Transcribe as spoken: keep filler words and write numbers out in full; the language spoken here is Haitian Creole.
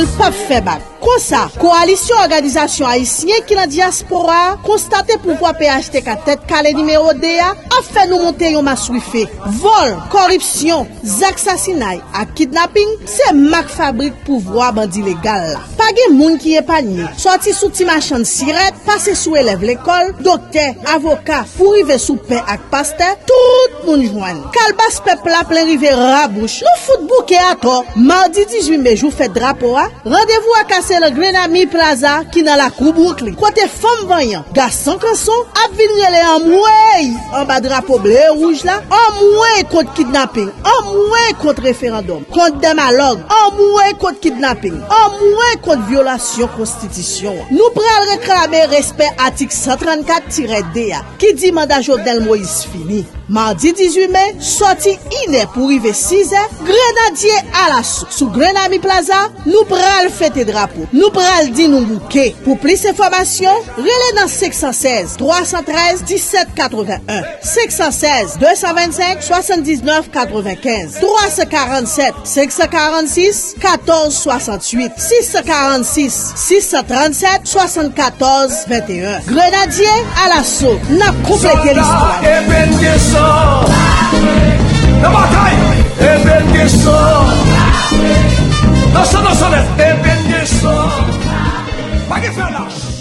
p ap fè bak. Konsa, Kowalisyon Òganizasyon Ayisyen ki nan dyaspora a konstate pouvwa P H T K Tèt Kale nimewo de a ap fè nou monte yon maswife. Vòl, kòripsyon, zak sasinay ak kidnaping se mak fabrik pouvwa bandi legal la. Pa gen moun ki epanye, sòti sou ti machann sirèt, pase sou elèv lekòl, doktè, avoka, pou rive sou pè ak pastè, tout moun jwenn. Kalbas pèp la plen rive rabouch. Nou fout bouke atò. Madi dizuit me, jou fèt drapo a, randevou a kase nan Grenami Plaza ki nan lakou Brooklyn, kote fanm vanyan, gason kanson ap vin rele anmwey anba drapo ble e wouj la, anmwey kont kidnaping, anmwey kont referandòm, kont dèmalòg, anmwey kont kidnaping, anmwey kont vyolasyon konstitisyon an. Nou pral reklame respè atik san trannkat tirè de a, ki di manda Jovenel Moïse fini. Madi dizuit me, sòti inè pou rive sizè, Grenadye Alaso sou Grenami Plaza, nou pral fete drapo, nou pral di nou bouke. Pou plis enfòmasyon, rele nan senk san sèz, twa san trèz, disèt katreven en, senk san sèz, de san vennsenk, swasanndiznèf katrevenkenz, twa san karannsèt, senk san karannsis, katòz swasanntuit, sis san karannsis, sis san trannsèt, swasannkatòz venteyen. Grenadye Alaso, n ap konplete listwa. Ebèn gen san nan batay. Ebèn gen san nan san nan san nèf. Ebèn gen san. Pa gen fè lach.